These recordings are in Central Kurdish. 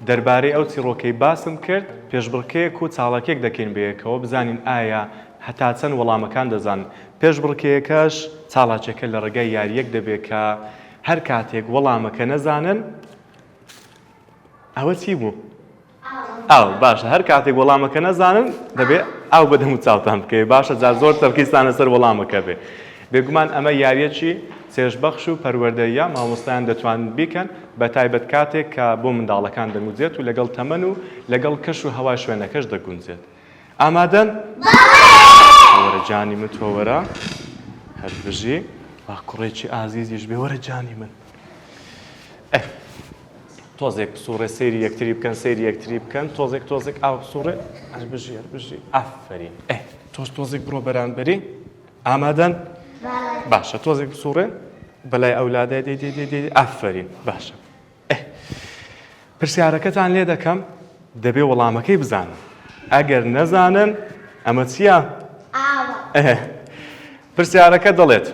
دەربارەی ئەو چیڕۆکەی باسم کرد پێشبڕکێیەک و چاڵاکیەک دەکەین بەیەکەوە بزانین ئایا هەتا چەند وەڵامەکان دەزانن. پێشبڕکێیەکەش چاڵاکیەکە لە ڕێگای یارییەک دەبێت کە هەر کاتێک وەڵامەکە نەزانن ئەوە چی بوو؟ ئاو باشە هەر کاتێک وەڵامەکە نەزانن دەبێ ئاو بە دەم و چاوتان بکەوێ باشە جا زۆر تەرکیزتان لەسەر وەڵامەکە بێ بێگومان ئەمە یاریەکی چێژبەخش و پەروەردەییە مامۆستایان دەتوانن بیکەن بە تایبەت کاتێک کە بۆ منداڵەکان دەگونجێت و لەگەڵ تەمەن و لەگەڵ کەش و هەوای شوێنەکەش دەگونجێت ئامادەن؟ وەرە جانی من تۆ وەرە هەر بژی با کوڕێکی ئازیزیش بێ وەرە جانی من ئە تۆزێک بسوڕێ سەیری یەکتری بکەن سەیری یەکتری بکەن تۆزێک تۆزێک ئاو بسوڕێ هەر بژی هەر بژی ئافەرین ئێ تۆش تۆزێک بڕۆ بەرانبەری ئامادەن باشە تۆزێک بسوڕێ بەلای ئەولادای دەی دەی دەی دەی ئافەرین باشە ئێ پرسیارەکەتان لێ دەکەم دەبێ وەڵامەکەی بزانن ئەگەر نەزانن ئەمە چییە؟ پرسیارەکە دەڵێت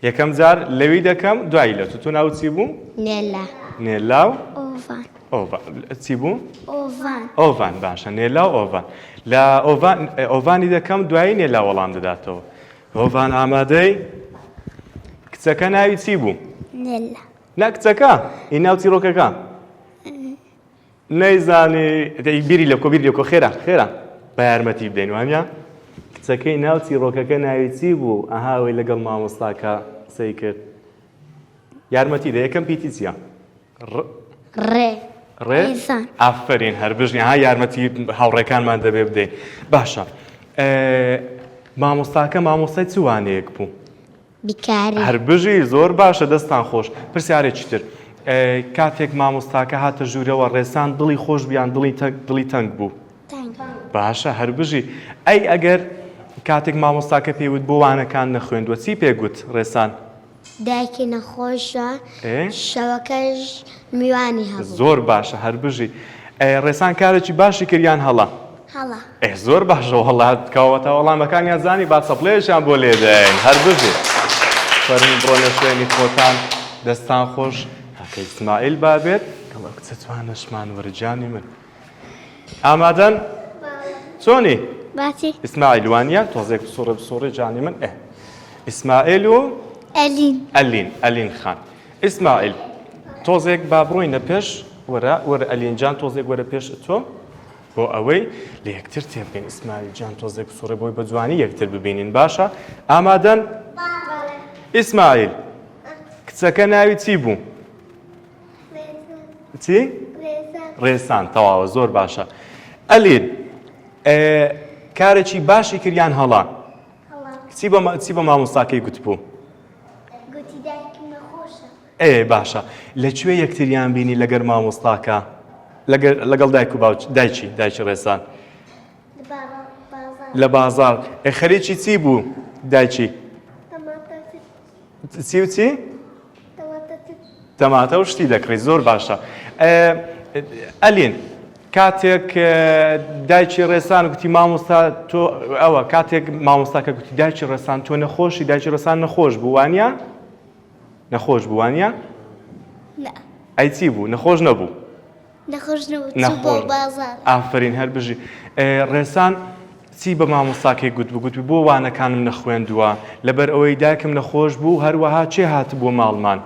یەکەم جار لەوی دەکەم دوایی لە تو تۆ ناوت چی بوو؟ نێلا. نێلا و ئۆڤان. ئۆڤان چی بوو؟ ئۆڤان. ئۆڤان باشە نێلا و ئۆڤان لە ئۆڤان ئۆڤانی دەکەم دوایی نێلا وەڵام دەداتەوە ئۆڤان ئامادەی کچەکە ناوی چی بوو؟ نێلا. نا کچەکە ئی ناو چیرۆکەکە نەیزانی دەی بیری لە کۆ بیری لە کۆ خێرا خێرا بە یارمەتی بدەین وانە کچەکەی ناو چیڕۆکەکە ناوی چی بوو ئەها ئەوەی لەگەڵ مامۆستاکە قسەی کرد یارمەتی دە یەکەم پیتی چییە ڕ ڕێ ڕێ ڕێزان ئافرین هەر بژنی ها یارمەتی هاوڕێکانمان دەبێ بدەین باشە مامۆستاکە مامۆستای چ وانەیەک بوو بیکاری. هەر بژی زۆر باشە دەستان خۆش. پرسیارێکی تر کاتێک مامۆستاکە هاتە ژوورەوە ڕێسان دڵی خۆش بوو یان دڵی تەنگ دڵی تەنگ بوو؟ تەنگ. باشە هەر بژی. ئەی ئەگەر کاتێک مامۆستاکە پێی وت بۆ وانەکان نەخوێندووە چی پێ گوت ڕێسان؟ دایکی نەخۆشە شەوەکەش میوانی هەبوو. زۆر باشە هەر بژی. ڕێسان کارێکی باشی کرد یان هەڵە؟ هەڵە. ئێ زۆر باشە وەڵا کەواتە وەڵامەکانیان زانی با چەپڵەیەکیان بۆ لێدەین هەر بژی. فەرموو بڕۆنە شوێنی خۆتان دەستان خۆش کاکە ئیسماعیل با بێت گەڵ ئەو کچە جوانەشمان وەرە گیانی من. ئامادەن؟ چۆنی؟ باسی. ئیسماعیل وانیە؟ تۆزێک بسوڕێ بسوڕێ جانی من ئێ ئیسماعیل و ئەلین. ئەلین ئەلین خان ئیسماعیل تۆزێک با بڕۆینە پێش وەرە وەرە ئەلین جان تۆزێک وەرە پێش تۆ بۆ ئەوەی لە یەکتر تێبگەین ئیسماعیل جان تۆزێک بسوڕێ بۆی بە جوانی یەکتر ببینین باشە ئامادەن؟ ئیسماعیل کچەکە ناوی چی بوو؟ چی؟ ڕێسان تەواوە زۆر باشە ئەلین کارێکی باشی کرد یان هەڵە چی بە چی بە مامۆستاکەی گوتبوو ئێ باشە لە کوێ یەکتریان بینی لەگەر مامۆستاکە لەگەڵ دایک و باوک دایکی دایکی ڕێسان لە بازار خەریکی چی بوو دایکی چی و چی؟ تەماتە و شتی دەکڕی زۆر باشە ئەلین کاتێک دایکی ڕێسان گوتی مامۆستا تۆ ئەوە کاتێک مامۆستاکە گوتی دایکی ڕێسان تۆ نەخۆشی دایکی ڕێسان نەخۆش بوو وانە نەخۆش بوو وانە ئەی چی بوو نەخۆش نەبوو نەخۆش نەبوو چوو بۆ بازاڕ. ئافەرین هەر بژی. ڕێسان چی بە مامۆستاکەی گوتبوو؟ گوتبوو بۆ وانەکانم نەخوێندووە؟ لەبەر ئەوەی دایکم نەخۆش بوو، هەروەها کێ هاتبووە ماڵمان؟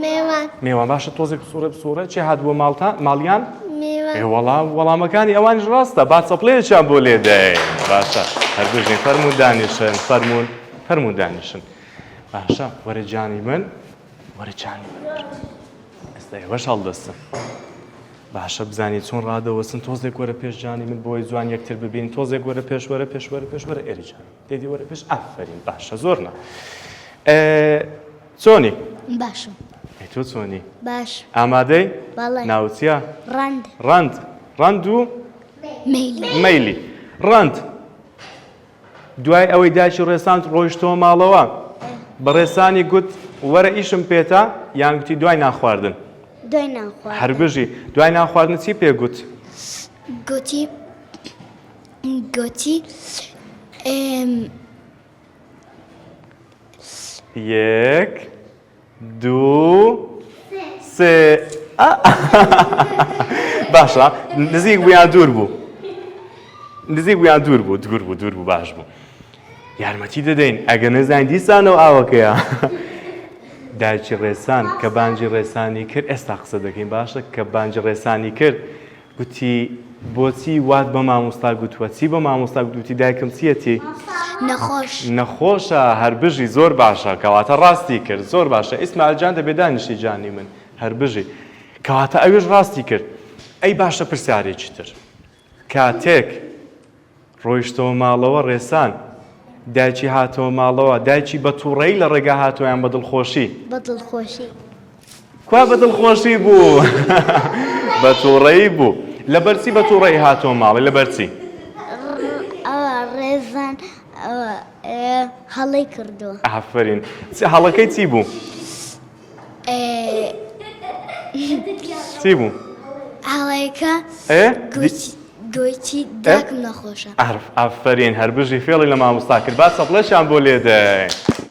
مێوان. مێوان باشە تۆزێک بسوڕێ بسوڕێ کێ هاتبووە ماڵتان ماڵیان؟ مێوان. ئێ وەڵا وەڵامەکانی ئەوانیش ڕاستە با چەپڵەیەکیان بۆ لێدەین. باشە هەر بژین فەرموون دانیشن فەرموون فەرموون دانیشن. باشە وەرە گیانی من وەرە گیانی من. ئێستا ئێوەش هەڵدەستن باشە بزانین چۆن ڕادەوەستن تۆزێک وەرە پێش جانی من بۆی جوان یەکتر ببین تۆزێک وەرە پێش وەرە پێش وەرە پێش وەرە ئێرە جان دێدی وەرە پێش ئافەرین باشە زۆر نا چۆنی باشم ئەی تۆ چۆنی باش ئامادەی بەڵێ ناوچە ڕەند ڕەند ڕەند و مەیلی مەیلی ڕەند دوای ئەوەی دایکی ڕێسان ڕۆیشتەوە ماڵەوە، بە ڕێسانی گوت، وەرە ئیشم پێتە، یان گوتی دوای نان خواردن؟ دوای نان خواردن. هەر بژی. دوای نان خواردن چی پێ گوت؟ گوتی، گوتی، ئێم. یەک، دوو، سێ. باشە نزیک بوو یان دوور بوو نزیک بوو یان دوور بوو دوور بوو دوور بوو باش بوو یارمەتی دەدەین ئەگەر نەزانین دیسانەوە ئاوەکەیە دایکی ڕێسان کە بانگی ڕێسانی کرد ئێستا قسە دەکەین باشە کە بانگی ڕێسانی کرد گوتی بۆچی وات بە مامۆستا گوتووە چی بە مامۆستا گوتی دایکم چیەتی نەخۆش نەخۆشە هەربژی زۆر باشە کەواتە ڕاستی کرد زۆر باشە ئیسماعیل جان دەبێ دانیشی جانی من هەربژی کەواتە ئەویش ڕاستی کرد ئەی باشە پرسیارێکی تر کاتێک ڕۆیشتەوە ماڵەوە ڕێسان دایکی هاتەوە ماڵەوە دایکی بە تووڕەیی لە ڕێگا هاتەوە یان بە دڵخۆشی؟ بە دڵخۆشی. کوا بە دڵخۆشی بوو؟ بە تووڕەیی بوو. لەبەر چی بە تووڕەیی هاتەوە ماڵێ لەبەر چی؟ ئەوە ڕێزان ئەوە هەڵەی کردووە. ئافەرین. هەڵەکەی چی بوو؟ چی بوو؟ هەڵەیەکە گوتی داکم نەخۆشە. ئافەرین هەر بژی فێڵی لە مامۆستا کرد با چەپڵەشیان بۆ لێدەین.